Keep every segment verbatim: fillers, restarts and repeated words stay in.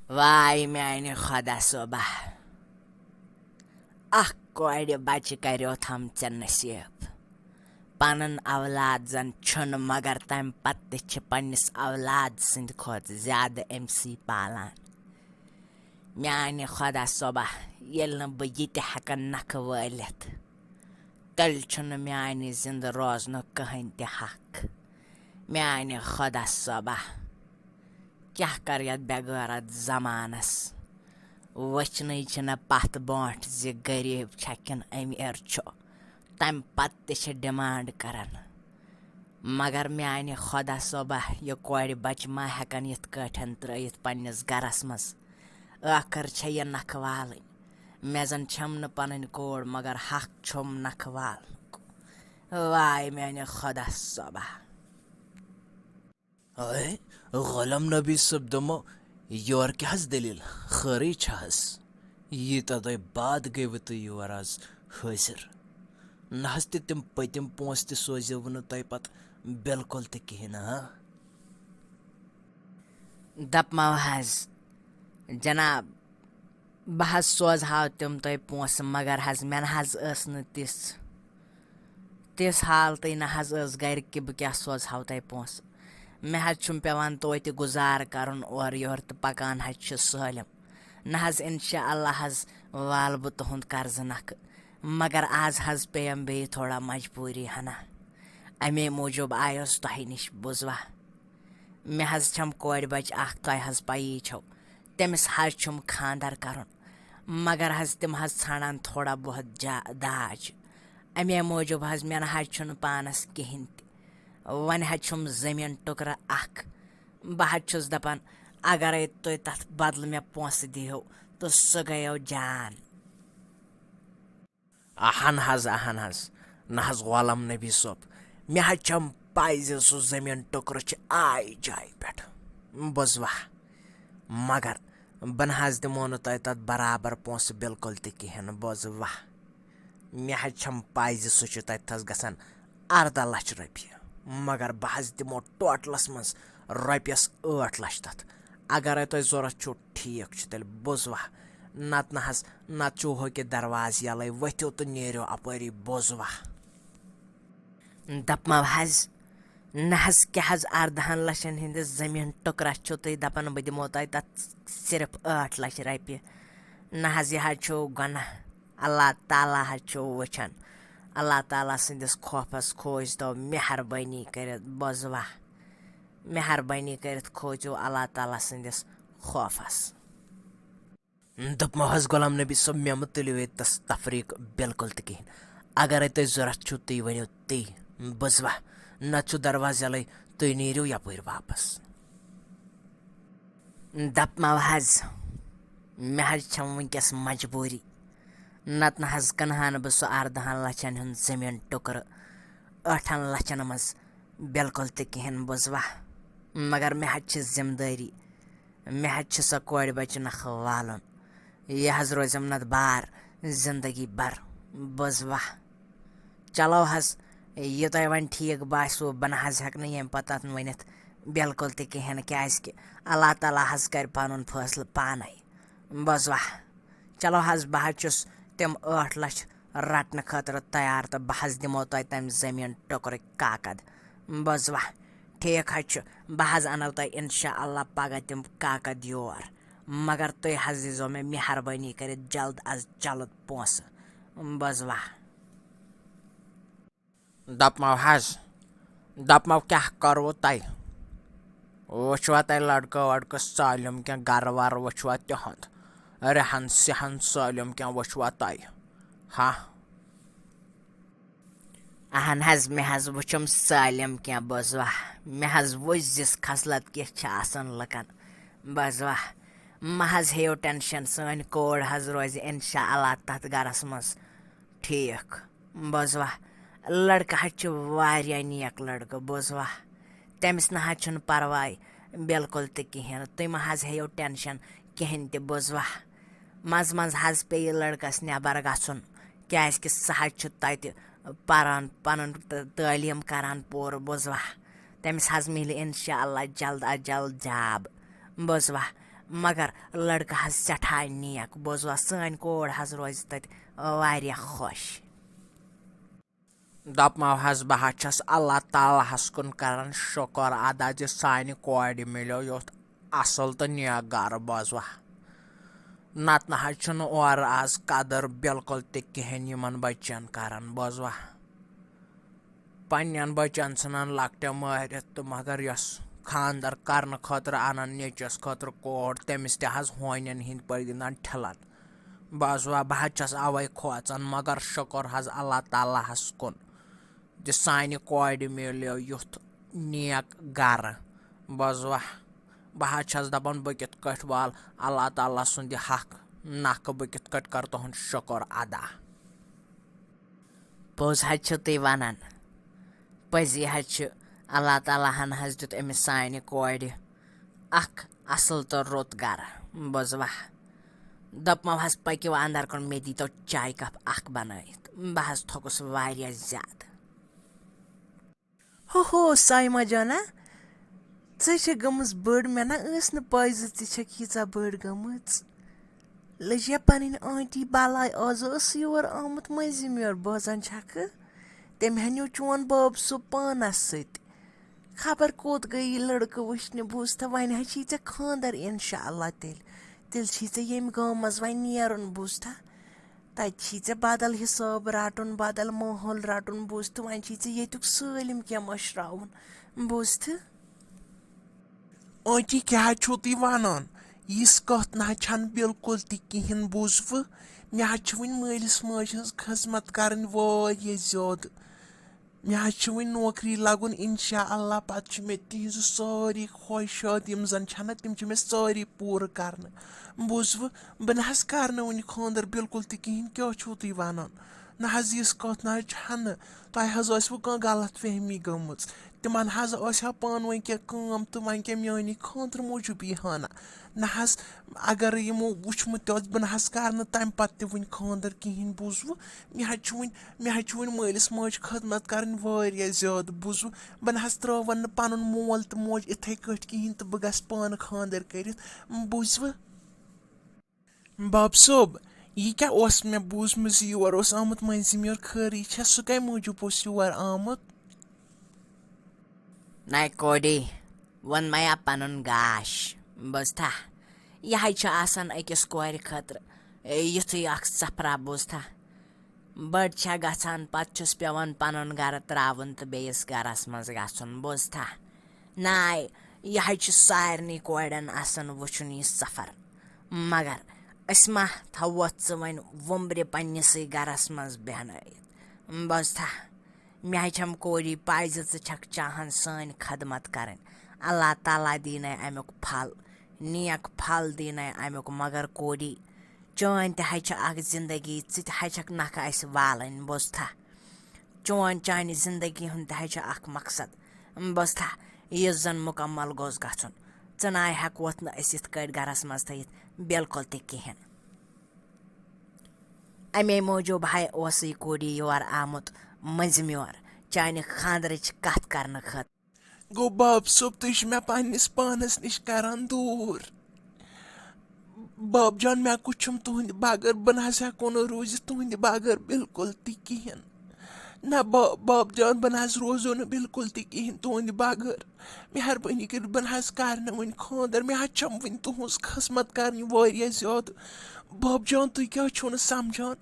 واے میانہِ خۄدا صٲبہ، اکھ کورِ بچہِ کریوتھم ژےٚ نصیب۔ پنُن اولاد زن چھُنہٕ، مگر تمہِ پتہٕ تہِ چھِ پننِس اولاد سٕنٛدِ کھۄتہٕ زیادٕ أمۍ سٕے پالان۔ میانہِ خۄدا صٲبہ، ییٚلہِ نہٕ بہٕ یہِ تہِ ہٮ۪کن نکھٕ وٲلِتھ، تیٚلہِ چھُنہٕ میانہِ زِندٕ روزنُک کٕہٕنۍ تہِ حق۔ میانہِ خۄدا صٲبہ، کیٛاہ کَرٕ یَتھ بے غٲرت زمانَس؟ وٕچھنٕے چھِنہٕ پَتھ برونٛٹھ زِ غریٖب چھا کِنہٕ أمیٖر چھُ، تَمہِ پَتہٕ تہِ چھِ ڈِمانڈ کَران۔ مگر میانہِ خۄدا صٲبہ، یہِ کورِ بَچہِ ما ہٮ۪کَن یِتھ کٲٹھۍ ترٛٲیِتھ پنٛنِس گَرَس منٛز؟ ٲخٕر چھےٚ یہِ نَکھٕ والٕنۍ۔ مےٚ زَن چھَم نہٕ پَنٕنۍ کوٗر، مگر حق چھُم نَکھٕ والنُک۔ واے میانہِ خۄدا صٲبہ۔ اے، غلام نبی صٲب، دوٚپمو، یورٕ کیٛاہ حظ دٔلیٖل؟ خٲرٕے چھا حظ؟ ییٖتیٛاہ دۄہہِ بعد گٔیوٕ تُہۍ یور آز حٲضِر۔ نہ حظ تہِ تِم پٔتِم پونٛسہٕ تہِ سوزیوٕ نہٕ تۄہہِ پَتہٕ بِلکُل تہِ کِہیٖنۍ نہٕ، ہاں؟ دَپمو حظ، جناب، بہٕ حظ سوزہاو تِم تۄہہِ پونٛسہٕ، مگر حظ مےٚ نہ حظ ٲس نہٕ تِژھ، تِژھ حالتٕے نہ حظ ٲس گرِ کہِ بہٕ کیٛاہ سوزہاو تۄہہِ پونٛسہٕ۔ مےٚ حظ چھُم پٮ۪وان توتہِ گُزارٕ کَرُن اورٕ یورٕ تہٕ پَکان حظ چھِ سٲلِم۔ نہ حظ اِنشاء اللہ حظ والہٕ بہٕ تُہُنٛد قرضہٕ نَکھٕ، مگر آز حظ پیٚیَم بیٚیہِ تھوڑا مجبوٗری ہنا۔ اَمے موٗجوٗب آیوس تۄہہِ نِش، بوٗزوا؟ مےٚ حظ چھَم کورِ بَچہِ اَکھ، تۄہہِ حظ پَیی چھو، تٔمِس حظ چھُم خانٛدر کَرُن، مگر حظ تِم حظ ژھانٛڈان تھوڑا بہت جا-، داج۔ اَمے موٗجوٗب حظ مےٚ نہ حظ چھُنہٕ پانَس کِہیٖنۍ تہِ۔ وۄنۍ حظ چھُم زٔمیٖن ٹُکرٕ اَکھ۔ بہٕ حظ چھُس دَپان، اَگرَے تُہۍ تَتھ بدلہٕ مےٚ پونٛسہٕ دِیِو، تہٕ سُہ گٔیو جان۔ اہن حظ، اہن حظ۔ نہ حظ غلام نبی صٲب، مےٚ حظ چھم پاے زِ سُہ زٔمیٖن ٹُکرٕ چھِ آے جایہِ پٮ۪ٹھ۔ بوزوا؟ مگر بہٕ نہ حظ دِمو نہٕ تۄہہِ تَتھ برابر پونٛسہٕ بِلکُل تہِ کِہیٖنۍ۔ بوزوا؟ مےٚ حظ چھم پاے زِ سُہ چھُ تَتہِ تھَس گژھان اَرداہ لَچھ رۄپیہِ، مگر بہٕ حظ دِمو ٹوٹلَس منٛز رۄپیَس ٲٹھ لَچھ تَتھ۔ اگرے تۄہہِ ضوٚرَتھ چھُو، ٹھیٖک چھُ تیٚلہِ، بوزوا؟ نَتہٕ نہ حظ، نَتہٕ چھُو ہُہ کہِ دروازٕ یَلَے، ؤتھِو تہٕ نیٖرِو اَپٲری، بوزوا؟ دَپمو حظ، نہ حظ، کیٛاہ حظ، اَردَہَن لَچھَن ہِنٛدِس زٔمیٖن ٹُکرَس چھُو تُہۍ دَپان بہٕ دِمو تۄہہِ تَتھ صرف ٲٹھ لَچھ رۄپیہِ؟ نہ حظ، یہِ حظ چھُو گۄناہ۔ اللہ تعالیٰ حظ چھُو وٕچھان۔ اللہ تعالیٰ سٕنٛدِس خوفَس کھوٗژۍ تو مہربٲنی کٔرِتھ، بوزوا؟ مہربٲنی کٔرِتھ کھوٗژِو اللہ تعالیٰ سٕنٛدِس خوفَس۔ دوٚپمو حظ، غلام نبی صٲب، مےٚ مہٕ تُلِو ییٚتہِ تَس تفریٖق بِلکُل تہِ کِہیٖنۍ۔ اگرے تۄہہِ ضوٚرَتھ چھُو، تُہۍ ؤنِو تی، بوزوا؟ نَتہٕ چھُ دروازٕ یَلَے، تُہۍ نیٖرِو یَپٲرۍ واپَس۔ دَپمو حظ، مےٚ حظ چھَم وٕنکٮ۪س مجبوٗری، نَتہٕ نہ حظ کٕنہٕ ہا نہٕ بہٕ سُہ اَردَہَن لَچھَن ہُنٛد زٔمیٖن ٹُکرٕ ٲٹھَن لَچھَن منٛز بِلکُل تہِ کِہیٖنۍ، بوزوا؟ مگر مےٚ حظ چھِ ذِمہٕ دٲری، مےٚ حظ چھِ سۄ کورِ بَچہِ نَکھٕ والُن۔ یہِ حظ روزٮ۪م نَتہٕ بار زِندگی بھر، بوزوا؟ چلو حظ، یہِ تۄہہِ وۄنۍ ٹھیٖک باسِوٕ، بہٕ نہ حظ ہٮ۪کہٕ نہٕ ییٚمہِ پَتہٕ اَتھ ؤنِتھ بِلکُل تہِ کِہیٖنۍ، کیٛازِکہِ اللہ تعالیٰ حظ کَرِ پَنُن فٲصلہٕ پانَے۔ بوزوا؟ چلو حظ، بہٕ حظ چھُس تِم ٲٹھ لَچھ رَٹنہٕ خٲطرٕ تیار تہٕ بہٕ حظ دِمو تۄہہِ تَمہِ زٔمیٖن ٹُکرٕکۍ کاکد۔ بوزوا؟ ٹھیٖک حظ چھُ، بہٕ حظ اَنو تۄہہِ اِنشاء اللہ پَگاہ تِم کاکد یور، مگر تُہۍ حظ دیٖزیو مےٚ مہربٲنی کٔرِتھ جلد از جلد پونٛسہٕ۔ بوزوا؟ دَپمو حظ، دَپمو کیٛاہ کَرو تۄہہِ؟ وٕچھوا تۄہہِ لٔڑکہٕ وڑکہٕ سٲلِم کینٛہہ، گَرٕ وَرٕ وٕچھوا تِہُنٛد؟ رہن سہن سٲلِم کینٛہہ وٕچھوا تۄہہِ؟ ہاں؟ اہن حظ، مےٚ حظ وٕچھُم سٲلِم کینٛہہ، بوزوا؟ مےٚ حظ وٕچھ زِس خصلت کِژھ چھِ آسان لُکَن، بوزوا؟ مہ حظ ہیٚیِو ٹٮ۪نشَن، سٲنۍ کوٗر حظ روزِ اِنشاء اللہ تَتھ گَرَس منٛز ٹھیٖک۔ بوزوا؟ لڑکہٕ حظ چھُ واریاہ نیک لڑکہٕ، بوزوا؟ تٔمِس نہ حظ چھُنہٕ پرواے بِلکُل تہِ کِہیٖنۍ۔ تُہۍ مہ حظ ہیٚیِو ٹٮ۪نشَن کِہیٖنۍ تہِ، بوزوا؟ منٛزٕ منٛزٕ حظ پیٚیہِ لڑکَس نٮ۪بر گژھُن، کیٛازِکہِ سُہ حظ چھُ تَتہِ پران، پَنُن تہٕ تعلیٖم کران پوٗرٕ، بوزوا؟ تٔمِس حظ مِلہِ اِنشاء اللہ جلد از جلد جاب، بوزوا؟ مگر لڑکہٕ حظ سٮ۪ٹھاہ نیک، بوزوا، سٲنۍ کوٗر حظ روزِ تَتہِ واریاہ خۄش۔ دَپمو حظ، بہٕ حظ چھَس اللہ تعالیٰ ہَس کُن کران شُکر ادا زِ سانہِ کورِ مِلیو یُتھ اَصٕل تہٕ نیک گرٕ، بوزوا۔ نَتہٕ نہ حظ چھُنہٕ اورٕ آز قدر بالکل تہِ کِہیٖنۍ یِمَن بَچَن کران، بوزوا۔ پننٮ۪ن بَچَن ژھٕنان لۄکٹٮ۪ن مٲرِتھ، تہٕ مگر یۄس خانٛدر کرنہٕ خٲطرٕ اَنان نیٚچوِس خٲطرٕ کوٗر، تٔمِس تہِ حظ ہونٮ۪ن ہِنٛدۍ پٲٹھۍ گِنٛدان ٹھِلَن۔ بوزوا، بہٕ حظ چھَس اَوَے کھوژان، مگر شُکُر حظ اللہ تعالیٰ ہَس کُن زِ سانہِ کورِ میلیو یُتھ نیک گرٕ۔ بوزوا، بہٕ حظ چھَس دَپان، بہٕ کِتھ کٲٹھۍ والہٕ اللہ تعالیٰ سُنٛد یہِ حق نَکھٕ، بہٕ کِتھ کٲٹھۍ کَرٕ تُہُنٛد شُکُر ادا۔ پوٚز حظ چھِو تُہۍ وَنان، پٔزی حظ چھِ، اللہ تعالیٰ ہَن حظ دیُت أمِس سانہِ کورِ اَکھ اَصٕل تہٕ رُت گَرٕ۔ بوزوا، دوٚپمو حظ، پٔکِو اَندَر کُن، مےٚ دیٖتو چایہِ کَپ اَکھ بَنٲیِتھ، بہٕ حظ تھوٚکُس واریاہ زیادٕ۔ ہو ہو، سایمہ جانا، ژٕ چھےٚ گٔمٕژ بٔڑ، مےٚ نہ ٲس نہٕ پَے زِ ژٕ چھَکھ ییٖژاہ بٔڑ گٔمٕژ۔ لٔجیا پَنٕنۍ آنٹی بَلاے، آز ٲس یور آمُت مٔنٛزِم یور، بوزان چھَکھٕ؟ تٔمۍ ہَنیو چون باب سُہ پانَس سۭتۍ۔ خبر کوٚت گٔے یہِ لٔڑکہٕ وٕچھنہِ، بوٗزتھا؟ وۄنۍ حظ چھی ژےٚ خانٛدر اِنشاء اللہ تیٚلہِ۔ تیٚلہِ چھی ژےٚ ییٚمہِ گامہٕ منٛز وۄنۍ نیرُن، بوٗزتھا؟ تَتہِ چھی ژےٚ بدل حساب رَٹُن، بدل ماحول رَٹُن، بوٗزتھٕ؟ وۄنۍ چھی ژےٚ ییٚتیُک سٲلِم کینٛہہ مٔشراوُن، بوٗزتھٕ؟ آنٹی، کیٛاہ حظ چھِو تُہۍ وَنان؟ یِژھ کَتھ نہ حظ چھَنہٕ بِلکُل تہِ کِہیٖنۍ، بوٗزوٕ؟ مےٚ حظ چھِ وٕنہِ مٲلِس ماجہِ ہٕنٛز خدمت کَرٕنۍ واریاہ زیادٕ۔ مےٚ حظ چھِ وٕنہِ نوکری لَگُن، اِنشاء اللہ، پَتہٕ چھِ مےٚ تِہِنٛزٕ سٲری خواہشات یِم زَن چھَنہ، تِم چھِ مےٚ سٲری پوٗرٕ کَرنہٕ۔ بوٗزوٕ؟ بہٕ نہ حظ کَرٕ نہٕ وٕنہِ خانٛدر بِلکُل تہِ کِہیٖنۍ، کیٛاہ چھُو تُہۍ وَنان؟ نہ حظ، یِژھ کَتھ نہ حظ چھَنہٕ، تۄہہِ حظ ٲسوٕ کانٛہہ غلط فہمی گٔمٕژ۔ تِمَن حظ ٲسۍ ہا پانہٕ ؤنۍ کینٛہہ کٲم تہٕ وۄنۍ کیٛاہ میٛٲنی خانٛدرٕ موٗجوٗب یی ہا نہ۔ نہ حظ، اگر یِمو وٕچھمُت تہِ اوس، بہٕ نہ حظ کَرٕ نہٕ تَمہِ پَتہٕ تہِ وٕنہِ خانٛدر کِہیٖنۍ، بوٗزوٕ؟ مےٚ حظ چھُ وٕنہِ، مےٚ حظ چھُ وٕنہِ مٲلِس ماجہِ خدمت کَرٕنۍ واریاہ زیادٕ، بوٗزوٕ؟ بہٕ نہ حظ ترٛاوَن نہٕ پَنُن مول تہٕ موج اِتھَے کٲٹھۍ کِہیٖنۍ تہٕ بہٕ گژھٕ پانہٕ خانٛدر کٔرِتھ، بوٗزوٕ؟ باب صٲب، یہِ کیٛاہ اوس مےٚ بوٗزمُت زِ یور اوس آمُت مٔنٛزِم یور خٲرٕے چھےٚ، سُہ کَمہِ موٗجوٗب اوس یور آمُت؟ نَے کوڈی، ووٚن مَیا پَنُن گاش، بوٗزتھا؟ یِہوٚے چھُ آسان أکِس کورِ خٲطرٕ یُتھُے اَکھ سفرا، بوٗزتھا؟ بٔڑ چھےٚ گژھان، پَتہٕ چھُس پٮ۪وان پَنُن گَرٕ ترٛاوُن تہٕ بیٚیِس گَرَس منٛز گژھُن، بوٗزتھا؟ نَے، یِہوٚے چھُ سارنٕے کورٮ۪ن آسان وٕچھُن یہِ سفر۔ مگر أسۍ ما تھاووتھ ژٕ وۄنۍ وُمبرِ پننِسٕے گرس منٛز بیہنٲیِتھ؟ بوزتھا، مےٚ ہا چھم کوری پاے زِ ژٕ چھکھ چاہان سٲنۍ خدمت کرٕنۍ۔ اللہ تعالیٰ دینَے امیُک پھل، نیک پھل دینَے امیُک۔ مگر کوری، چٲنۍ تہِ ہا چھِ اکھ زندگی، ژٕ تہِ ہا چھکھ نکھٕ اسہِ والٕنۍ۔ بوزتھا، چون، چانہِ زندگی ہُنٛد تہِ ہا چھُ اکھ مقصد۔ بوزتھا، یُس زن مکمل گوٚژھ گژھُن۔ ژٕ ناے ہٮ۪کوتھ نہٕ أسۍ یِتھ کٲٹھۍ گرس منٛز تھٲیِتھ، بالکل تہِ کِہینۍ۔ امے موٗجوٗب ہاے اوسُے کوٗری یور آمُت، مٔنٛزِم یور، چانہِ خانٛدرٕچ کتھ کرنہٕ خٲطرٕ۔ گوٚو باب صٲب، تُہۍ چھِو مےٚ پننِس پانس نِش کران دوٗر۔ باب جان، مےٚ کُس چھُم تُہنٛدِ بغٲر؟ بہٕ نہ حظ ہٮ۪کو نہٕ روٗزِتھ تُہنٛدِ بغٲر بالکل تہِ کِہیٖنۍ۔ نہ با-، باب جان، بہٕ نہ حظ روزو نہٕ بالکل تہِ کِہیٖنۍ تُہنٛدِ بغٲر۔ مہربٲنی کٔرِتھ، بہٕ نہ حظ کَرٕ نہٕ وۄنۍ خانٛدر۔ مےٚ حظ چھَم وٕنہِ تُہٕنٛز خدمت کَرٕنۍ واریاہ زیادٕ۔ باب جان، تُہۍ کیٛاہ چھِو نہٕ سَمجھان؟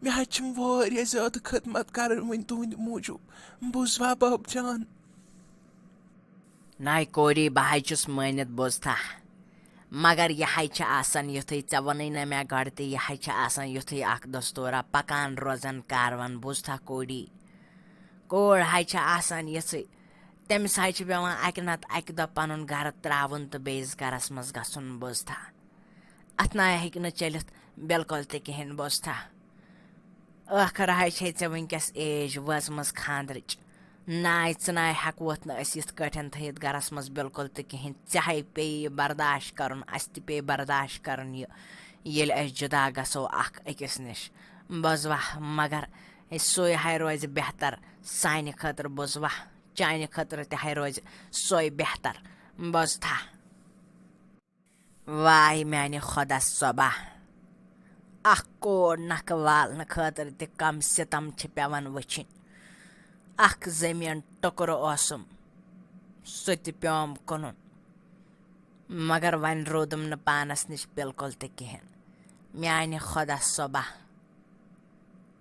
مےٚ حظ چھِم واریاہ زیادٕ خدمت کَرٕنۍ وۄنۍ تُہنٛدِ موٗجوٗب۔ بوٗزوا باب جان؟ ناے کوری، بہٕ حظ چھُس مٲنِتھ، بوزتھا۔ مگر یہِ حظ چھِ آسان یُتھُے، ژےٚ ووٚنُے نہ مےٚ گۄڈٕ تہِ، یہِ حظ چھِ آسان یُتھُے اکھ دستوٗرا پکان روزان کاروان، بوزتھا کوری۔ کوٗر حظ چھِ آسان یِژھٕے، تٔمِس حظ چھِ پٮ۪وان اکہِ نتہٕ اکہِ دۄہ پنُن گرٕ ترٛاوُن تہٕ بیٚیِس گرس منٛز گژھُن، بوزتھا۔ اتھ ناے ہیٚکہِ نہٕ چٔلِتھ بالکل تہِ کِہینۍ، بوزتھا۔ ٲخٕر ہاے چھے ژےٚ وٕنکیٚس age وٲژمٕژ خانٛدرٕچ۔ ناے ژٕ ناے ہٮ۪کوتھ نہٕ أسۍ یِتھ کٲٹھۍ تھٲیِتھ گرس منٛز بالکل تہِ کِہینۍ۔ ژےٚ ہاے پیٚیہِ یہِ برداش کرُن، اسہِ تہِ پیٚیہِ برداش کرُن یہِ، ییٚلہِ أسۍ جُدا گژھو اکھ أکِس نِش۔ بوزوا، مگر سُے ہاے روزِ بہتر سانہِ خٲطرٕ، بوزوا، چانہِ خٲطرٕ تہِ ہاے روزِ سۄے بہتر، بوزتھا۔ واے میانہِ خۄدا صٲبا، اکھ کوٗر نکھٕ والنہٕ خٲطرٕ تہِ کم ستم چھِ پٮ۪وان وٕچھِنۍ۔ اکھ زٔمیٖن ٹُکرٕ اوسُم، سُہ تہِ پیوم کٕنُن، مگر وۄنۍ روٗدُم نہٕ پانس نِش بالکل تہِ کِہیٖنۍ۔ میانہِ خۄدا صٲبا،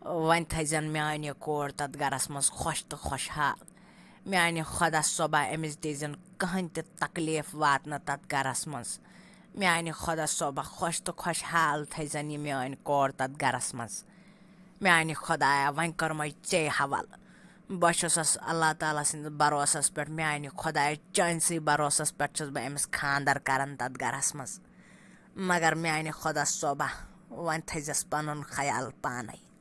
وۄنۍ تھٲیزٮ۪ن میٛانہِ یہِ کور تَتھ گَرَس منٛز خۄش تہٕ خۄشحال۔ میٛانہِ خۄدا صٲبا، أمِس دیٖزٮ۪ن کٕہٕنۍ تہِ تکلیٖف واتنہٕ تَتھ گَرَس منٛز۔ میٛانہِ خۄدا صٲبا، خۄش تہٕ خۄشحال تھٲیزٮ۪ن یہِ میٛٲنۍ کور تَتھ گَرَس منٛز۔ میٛانہِ خۄدایا، وۄنۍ کٔرمَے ژے حوالہٕ۔ بہٕ چھُسَس اللہ تعالیٰ سٕنٛدِس بھروسَس پٮ۪ٹھ۔ میٛانہِ خۄدایا، چٲنۍسٕے بھروسَس پٮ۪ٹھ چھُس بہٕ أمِس خانٛدَر کَران تَتھ گَرَس منٛز۔ مگر میٛانہِ خۄدا صٲبا، وۄنۍ تھٲیزٮ۪س پَنُن خیال پانَے۔